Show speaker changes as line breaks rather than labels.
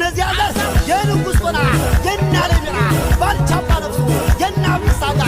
የእነዚያ ዘር የንጉሥ ጦና የና ለሚራ ባልቻባ ነፍሱ የና አብዲሳ አጋ።